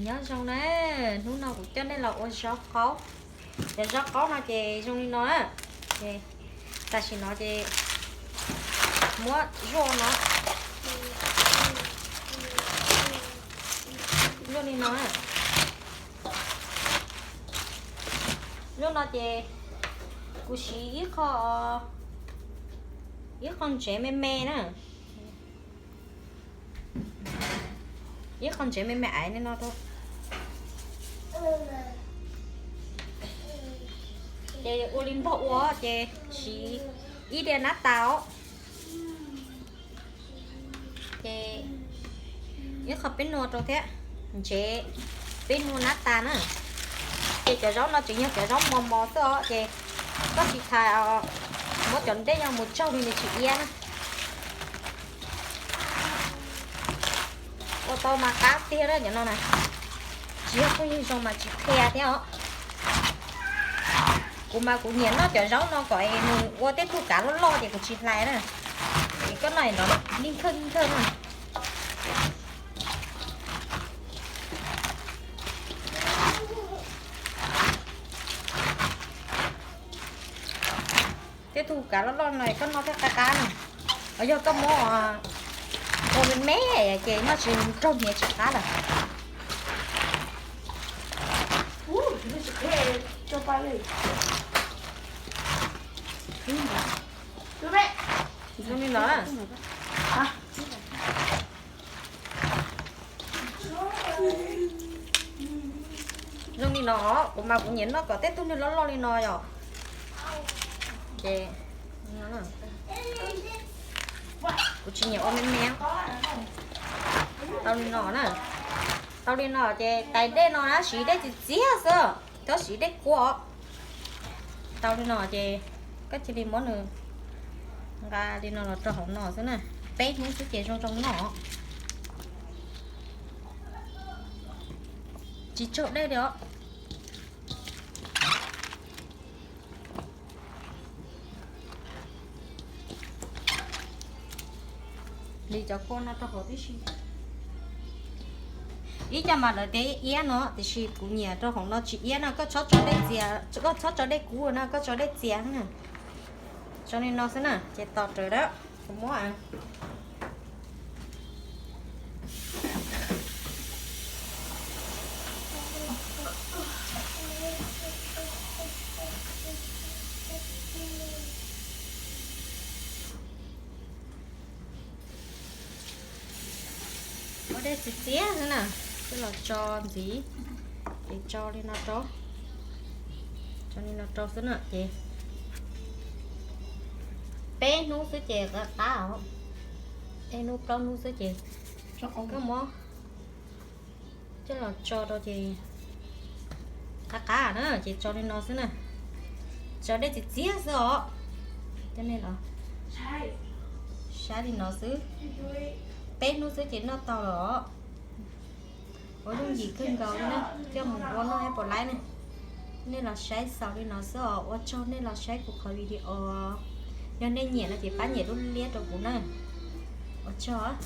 Nyob zoo na, hnub no kuv coj nej los ua zaub qaub. Cov zaub qaub no ces zoo li no na. Tam sim no ces muab zuaj no, zuaj li no. Zuaj no ces kuv siv ib qho, ib qho ntsev me me na. Ib qho ntsev me me aiv li no rau. Ces ua li npog ua ces siv ib diav nab tas os. Ces ib qho peb nua rau thiab, ntsev peb nua nab tas na. Ces cov zaub no tseem yog cov zaub mos mos xwb os, ces koj tsis tas muab cov dej nyob mus tsaug li nws tsis iab na. Ua tau mas qab tiag na cov no na. Tsis yog phooj ywg zoo mas tsis qhia thiab os. Kuv mas kuv nyiam noj cov zaub no kom es nws ua tej tug kav loj loj ces kuv tsis hlais na. Es koj noj no li nkhawj li nkhawj na. Tej tug kav loj loj no koj noj thiaj qab qab na. Os yog koj muab ua me me ces noj tsis raug hniav tsis qab lawm. Zoo li no. Zoo li no, kuv mas kuv nyiam noj kom tej tug niag loj loj li no yom. Ces kuv tsis nyiam ua me me. Tau li no na. Tau li no ces tais dej no na siv dej txias txias xwb, txhob siv dej kuav. Tau li no ces koj cia li muab nws nqa li no los rau hauv no xwb na. Peb hnub xwb ces zoo zoo noj. Tsis tsaug dej li os. Li cov kua no rau hauv tib si. Ib co mas lawv tias iab no tiam sis kuv nyiam rau hauv no tsis iab no, koj txhob tso dej txias, koj txhob tso dej kub na, koj tso dej txias na. Tso li no xwb na ces tos rawv dab kuv muab. Ua dej txias txias xwb na, coj los tso ntxiv, ces tso li no rau, tso li no rau xwb na ces peb hnub xwb ces qab os, peb hnub plaub hnub xwb ces koj muab coj los tso rau ces qab qab na ces tso li no xwb na, tso dej txias txias xwb os, coj nej los saib li no xwb, peb hnub xwb ces noj tau lawm os. Ua yooj yim kawg nkaus li na, coj mus ua noj ib puas laib na. Nej los saib xaus li no xwb os, ua tsaug nej los saib kuv qhov video. Yog nej nyiam no ces pab nyem lub liab rau kuv na. Ua tsaug.